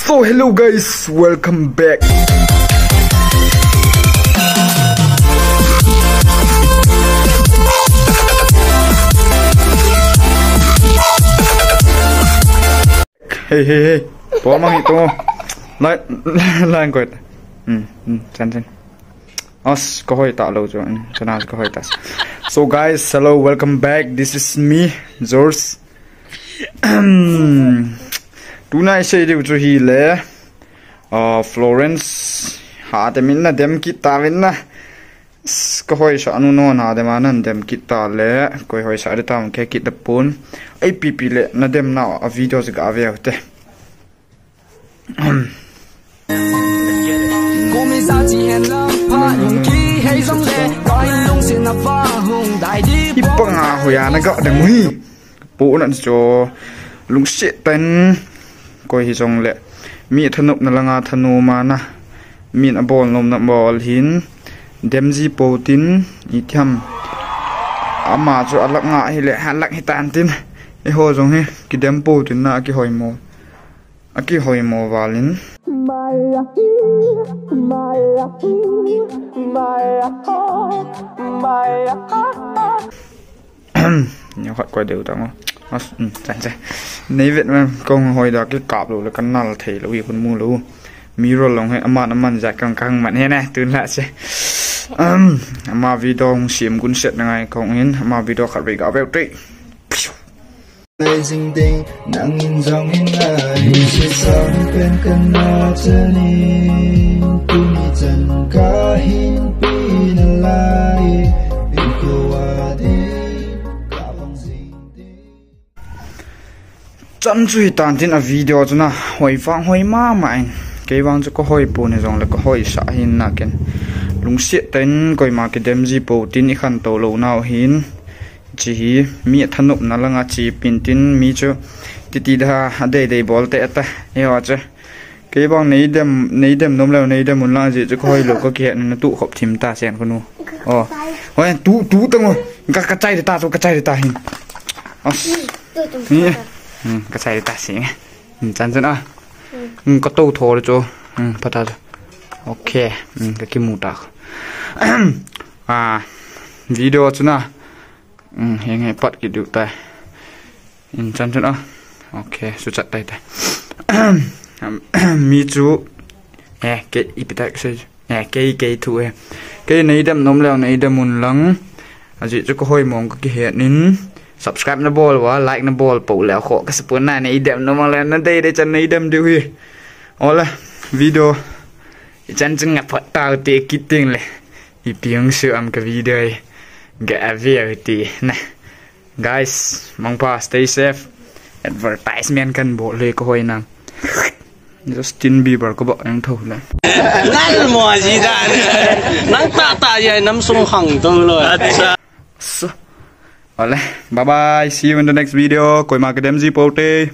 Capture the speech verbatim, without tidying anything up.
So hello guys, welcome back. Hey, hey, hey. Tua mang hi tu. Lai, lai koi ta. Hmm, hmm, chan chan. As, ka hoi ta lo chu. Hmm, chana ka hoi ta. So guys, hello, welcome back. This is me, George. Tuna i sei diu chu hi le, uh, Florence, ha te min na dem kit ta vin na. S-, ka hoi sa nu no na dem a nan dem kit ta le, koi hoi sa de tam ke kit da pun. Ai pi pi le na dem na a video se ga ve te. Ipanga hoiya na ga dem hi. Pu na cho lungset tan koi hi jong le. Mi thanop na langa thanu ma na. Min a bol nom na bol hin. Dem ji po tin i thiam. Ama chu a lak nga hi le, ha lak hi tan tin. Eiho jong hi, ki dem po tin na ki hoi mo. A ki hoi mo valin. Ni khat koi deu ta mo. As, mm, chan chan. Nei vet man kong hoi da ki kap lo le kan nal thei lo i kun mu lo. Mi rol long he aman aman ja kang kang man he na tun la se. Um, ama video hung sim kun set na ngai kong in ama video khat ve ga veu te. Ngai jing ding, nangin jong in ngai. Ni se sang pen kan na chani. Tuni chan ka hin pi na lai. Pi ko wa ding, ka bang jing ding. Chan chu hi tan tin a video chu na hoi vang hoi ma ma in. Kei vang chu ka hoi pu ne jong le ka hoi sa hin na ken. Lungset tan koi ma ki dem ji po tin i khan to lo nau hin. Chi hi mi a thanop na langa chi pin tin mi chu titi da a dei dei bol te ta. Eiho chu. Kei bang nei dem, nei dem nom leu, nei dem un lang ji chu ka hoi lo ka ki het na tu khop thim ta sen ko nu. Oh. Hoi tu, tu ta ngo. Ka, ka chai ta chu, ka chai ta hin. As. Ni. Hmm, ka chai ta si. Hmm, chan chan a. Hmm, ka to tho chu. Hmm, pha ta. Okay. Hmm, ka ki mu ta. Ah, video chu na. Um, heng he pat ki diu tai. In chan chun a. Okay, su chat tai tai. Mi chu. Eh, ke ipi tai se. Eh, ke ke thu e. Ke nei dem nom leu nei dem un lang. Aji chu ka hoi mong ka ki het nin. Subscribe na bol va, like na bol po leu kho ka support na nei dem nom leu na dei dei chan nei dem diu hi. Ola, video. I chan chun nga phot tau te kiting le. I piang su am ka video. Ga a view ti na. Guys, mangpha, stay safe. Advertisement kan bol le ka hoi na. Justin Bieber ka bak ang tho le. Nal mo ji da. Nang ta ta ya nam sung hang to lo. Acha. So, ole, bye bye. See you in the next video. Koi ma ka dem ji po te.